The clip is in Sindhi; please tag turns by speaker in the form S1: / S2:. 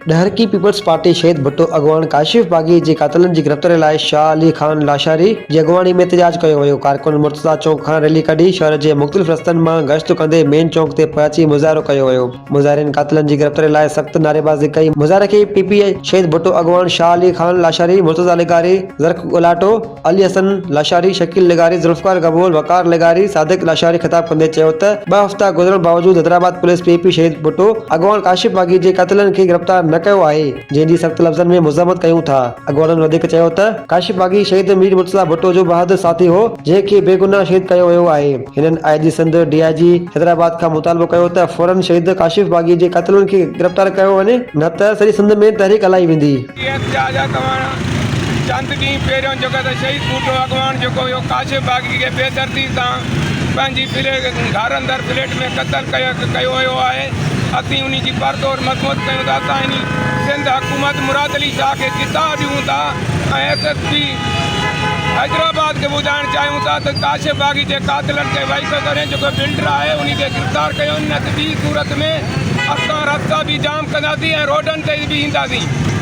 S1: ڏهرڪي پيپلز پارٽي شهيد ڀٽو اڳواڻ ڪاشف باغي جي قاتلن جي گرفتاري لاء شاهه علي خان لاشاري جي اڳواڻي ۾ احتجاج ڪيو ويو، ڪارڪنن مرتضيٰ چونڪ کان ريلي ڪڍي شهر جي مختلف رستن مان گشت ڪندي مين چونڪ تي پهچي مظاهرو ڪيو ويو، مظاهرين قاتلن جي گرفتاري لاء سخت نعريبازي ڪئي، مظاهري کي پي پي شهيد ڀٽو اڳواڻ شاهه علي خان لاشاري، مرتضيٰ لغاري، زرڪ گلاٽو، علي حسن لاشاري، شڪيل لغاري، ذوالفقار گبول، وقار لغاري، صادق لاشاري خطاب ڪندي چيو ته ٻه هفتا گذرڻ باوجود حيدرآباد پوليس پي پي شهيد ڀٽو اڳواڻ ڪاشف باغي جي قاتلن کي گرفتار نه ڪيو آهي جنهن جي سخت لفظن ۾ مذمت ڪيون ٿا اڳواڻن وڌيڪ چيو ته ڪاشف باغي شهيد مير مرتضيٰ ڀٽو جو بهادر ساٿي هو جنهن کي بيگناهه شهيد ڪيو ويو آهي هنن I G Sindh D I G Hyderabad کان مطالبو ڪيو ته فورن شهيد ڪاشف باغي جي قاتلن کي گرفتار ڪيو وڃي نه ته سڄي سنڌ ۾ تحريڪ هلائي ويندي.
S2: هي احتجاج آ توهان چند ڏينهن پهريون جيڪو ته شهيد ڀٽو اڳواڻ جيڪو اهو ڪاشف باغي کي بي دردي سان پنهنجي گهر اندر فليٽ ۾ قتل ڪيو ويو آهي اسين انهي جي پرزور مذمت ڪيون ٿا اسان انهي سنڌ حڪومت مراد علي شاهه کي چتاء ڏيون ٿا ۽ ايس ايس پي حيدرآباد کي ٻڌائڻ چاهيون ٿا ته ڪاشف باغي جي قاتلن کي وائکو ڪري جيڪو بلڊر آهي انهي کي گرفتار ڪيو نه ته ٻي صورت ۾ اسان رستا به جام ڪنداسين ۽ روڊن تي به اينداسين.